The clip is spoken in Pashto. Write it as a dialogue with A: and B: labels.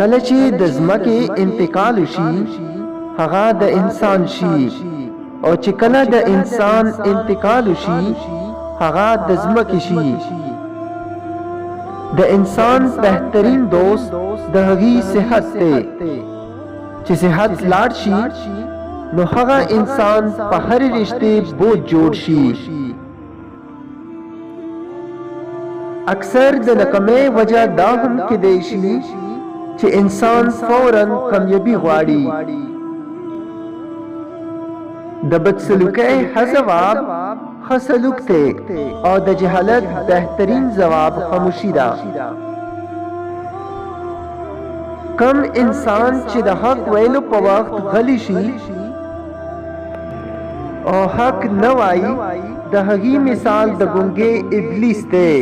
A: کله چې د ځمکې انتقال وشي هغه د انسان شي او چې کله د انسان انتقال وشي هغه د ځمکې شي. د انسان بهترین دوست د هغي صحت دی. چې صحت لاړ شي نو هغه انسان په هرې رشتې بوج جوړ شي. اکثر د ناکامۍ وجه دا هم کیدای شي چې انسان فورا کامیابي غواړي. د بدسلوکۍ ښه ځواب ښه سلوک دی او د جهالت بهترین ځواب خاموشي ده. کوم انسان چې د حق ویلو په وخت غلی شي او حق نه وایي د هغي مثال د ګونګې ابلیس دی.